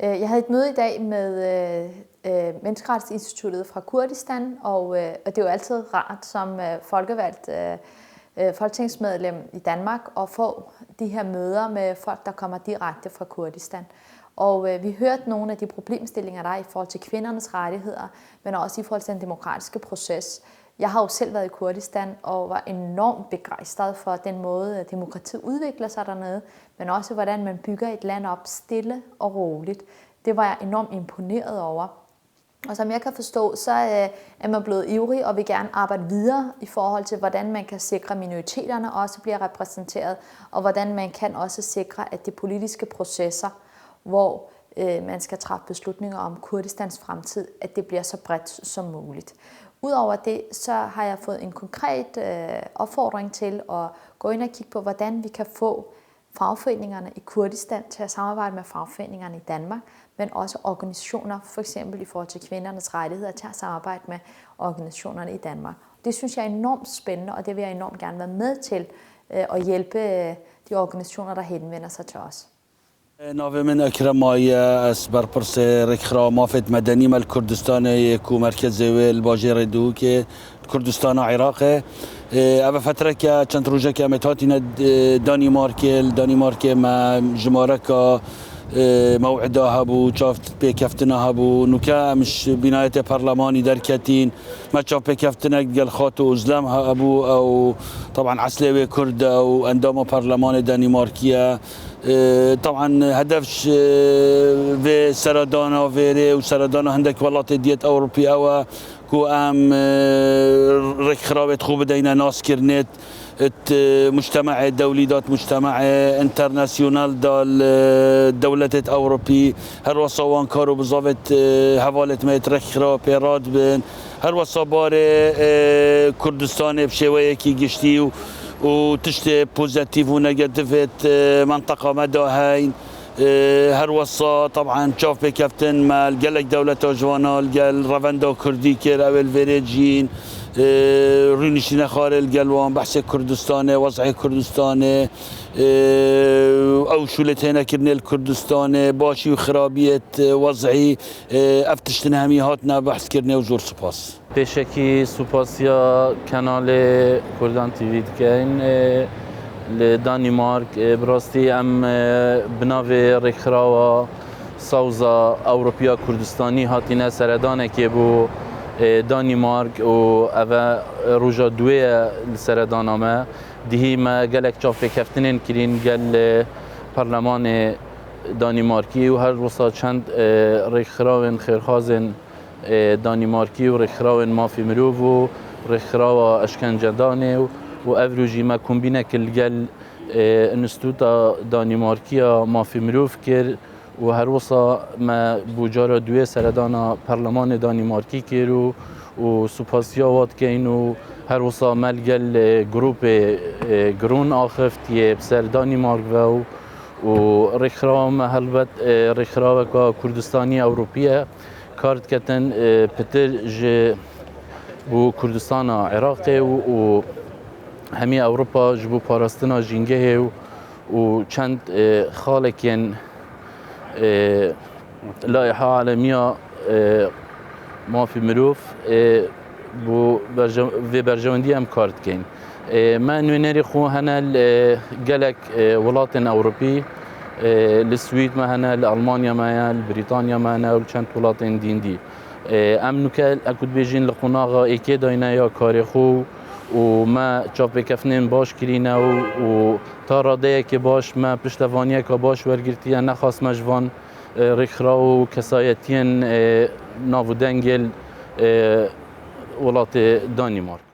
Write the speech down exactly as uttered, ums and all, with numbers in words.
Øh, Jeg havde et møde i dag med øh, øh, Menneskerettighedsinstituttet fra Kurdistan, og, øh, og det er jo altid rart som øh, folkevalgt øh, øh, folketingsmedlem i Danmark at få de her møder med folk, der kommer direkte fra Kurdistan. Og øh, vi hørte nogle af de problemstillinger, der er i forhold til kvindernes rettigheder, men også i forhold til den demokratiske proces. Jeg har jo selv været i Kurdistan og var enormt begejstret for den måde, at demokratiet udvikler sig dernede, men også hvordan man bygger et land op stille og roligt. Det var jeg enormt imponeret over. Og som jeg kan forstå, så øh, er man blevet ivrig og vil gerne arbejde videre i forhold til, hvordan man kan sikre, at minoriteterne også bliver repræsenteret, og hvordan man kan også sikre, at de politiske processer, hvor øh, man skal træffe beslutninger om Kurdistans fremtid, at det bliver så bredt som muligt. Udover det, så har jeg fået en konkret øh, opfordring til at gå ind og kigge på, hvordan vi kan få fagforeningerne i Kurdistan til at samarbejde med fagforeningerne i Danmark, men også organisationer, for eksempel i forhold til kvindernes rettigheder, til at samarbejde med organisationerne i Danmark. Det synes jeg er enormt spændende, og det vil jeg enormt gerne være med til øh, at hjælpe øh, de organisationer, der henvender sig til os. Navê min Ekrem Maye, ez berpirsê Rêkxirawa Mafêt Medenî me li Kurdistanê yê ku merkezê wê li bajêrê Duhokê, li Kurdistana Iraqê. Ê, ev fetreke çend rojeke em ê hatîne, ê, Danîmarkê. Li Danîmarkê me jimareka, ê, mew'ida hebû, çav pêkeftina hebû. Nûke em ji bînayetê perlemanî derketîn. Me çav pêkeftinek digel Xato Ozlem hebû. Ew, teban eslê wê Kurd e û endama perlemanê Danîmarkî ye. Ê, teban hedef ji vê seredana vêrê û seredana hindek welatê diyet Ewropî ew e ku em, ê, rêkxirawêt xwe bideyne naskirinê, di mujtemeê dewlî de, di mujtemeê enternasyonal de, li dewletêt Ewropî, her wesa wan kar û bizavêt, ê, hevalêt me yêt rêkxirawa pê radibin. Her wesa barê, ê, Kurdistanê bi şêweyekî giştî û, û tiştê pozîtîf û negatîfêt, ê, menteqa me de heyn. Ê, her wesa, teban çav pêkeftin me li gelek dewleta ji vana li gel revenda Kurdî kir, ew ê li vêrê cîn, ê, rûniştîne xwarê li gel wan, behsê Kurdistanê, wez'ê Kurdistanê, ê, ew şûlê tênekirinê li Kurdistanê, başî û xirabiyêt, ê, wez'î, ê, ev tiştin hemî hatine behskirinê û zor spas. Pêşekî supasiya Kenalê Kurdan T V dikeyn, ê, li Danîmark. Ê, bi rastî em, ê, bi navê Rêkxirawa Sawza Ewropiya Kurdistanî hatîne seredanekê bo, ê, Danîmark û ev e roja duwê ye li seredana me. Dihî me gelek çavpêkeftinên kirîn gel, ê, Perlemanê Danîmarkî û her wisa çend, ê, rêkxirawên xêrxwazên ê, Danîmarkî û rêkxirawên mafî mirov û rêkxirawa eşkencedanê û, û ev rojî me kombînek li gel, ê, Înstîtuta Danîmarkî ya Mafî Mirov kir û her wisa me bo cara duwê seredana Perlemanê Danîmarkî kir û, û supasiya wa dikeyn û her wisa me li gel, ê, grûpê, ê, Grûn axift yê bi ser Danîmark ve û, û rêkxirawa me helbet, ê, rêkxiraweka Kurdistanî Ewropî ye. Kar diketin, e, pitir ji bo Kurdistana Iraqê û, û hemî Ewropa ji bo parastina jîngehê û, û çend, e, xalekên, e, Laîha Alemiya, e, Mafî Mirov, e, bo berje-, vê berjewendiyê em kar dikeyn. Ê, me nûnerê xwe hene li gelek, ê, welatên Ewropî, ê, li Swîd me hene, li Almanya me ye, li Brîtanya me hene û li çend welatên dîn dî. Ê, em nûke, eku dibêjin, li qonaxa êkê dayne ya karê xwe û me çavpêkeftinên baş kirîne û, û ta radeyekê baş me piştevaniyeke baş wergirtiye, nexas me ji van, ê, rêkxiraw û kesayetiyên, ê, nav û dengê, ê, welatê Danîmark.